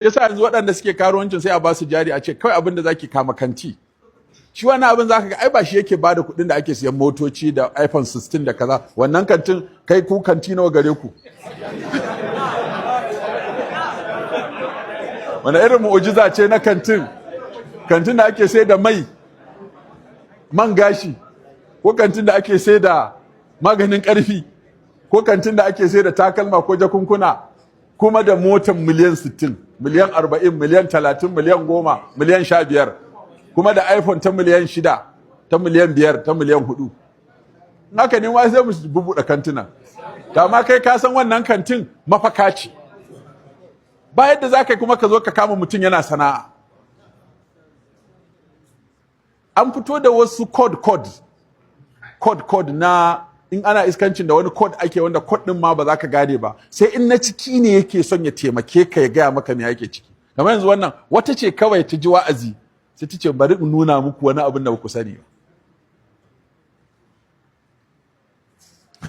Yasa yanzu waɗanda suke karuwancin sai a ba su jari, a ce kawai abin da zaki kama kanti. Shi wani abin zaka ga ai ba shi yake bada kuɗin da ake siyan motoci da iPhone 16 da kaza. Wannan kantin, kai, ku kanti nawa gare ku? Wani irin mu'ujiza ce na kantin? Kantin da ake sai da mai, man gashi, ko kantin da ake sai da maganin ƙarfi, ko kantin da ake sai da takalma ko jakunkuna, kuma da motan miliyan 60, miliyan 40, miliyan 30, miliyan 10, miliyan 15, kuma da iPhone ta miliyan 6, ta miliyan 5, ta miliyan 4. Haka ne ma sai mu bubuɗe kantuna. Ma kai ka san wannan kantin mafaka ce. Ba yadda za ka yi kuma ka zo ka kama mutum yana sana'a. An fito da wasu code, code code code na in ana iskancin da wani code ake, wanda code din ma ba za ka gane ba, sai in na ciki ne yake son ya taimake ka ya gaya maka me yake ciki. Kamar yanzu wannan wata ce kawai ta ji wa'azi, sai ta ce bari in nuna muku wani abin da ba ku sani ba.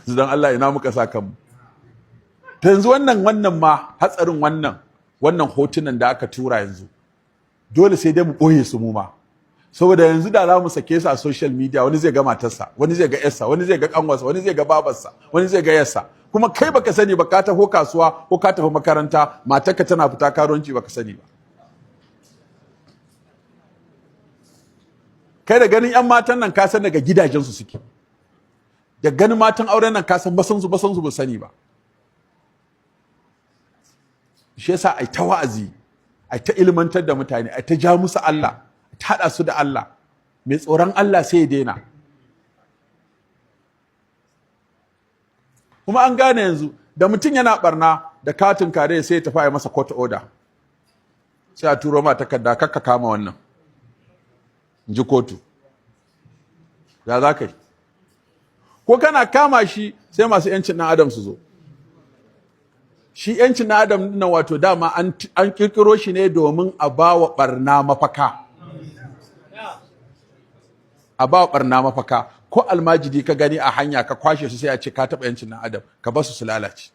Don Allah, ina muka sa kanmu? Ta yanzu wannan ma hatsarin wannan hotunan da aka tura yanzu, dole sai dai mu ɓoye su mu ma, saboda yanzu da za mu sake su a social media, wani zai ga matarsa, wani zai ga yarsa, wani zai ga kanwarsa, wani zai ga babarsa, wani zai ga yarsa. Kuma kai baka sani ba, ka tafi kasuwa ko ka tafi makaranta, matarka tana fita karuwanci, baka sani ba. Kai da ganin yan matan nan ka san daga gidajensu suke, da ganin matan auren nan ka san basansu basansu ba sani ba. Shi yasa ai ta wa'azi, ai ta ilmantar da mutane, ai ta ja musu Allah, ta haɗa su da Allah. Mai tsoron Allah sai ya daina. Kuma an gane yanzu da mutum yana barna da katin kare, sai ya tafi a masa court order, sai a turo ma takarda, kakka kama wannan, in ji kotu. Ya za ka yi? Ko kana kama shi, sai masu yancin ɗan adam su zo. Shi yancin ɗan adam nan, wato dama an kirkiro shi ne domin a ba wa ɓarna mafaka, a ba wa ɓarna mafaka. Ko almajiri ka gani a hanya ka kwashe su, sai a ce ka taɓa yancin ɗan adam, ka ba su su lalace.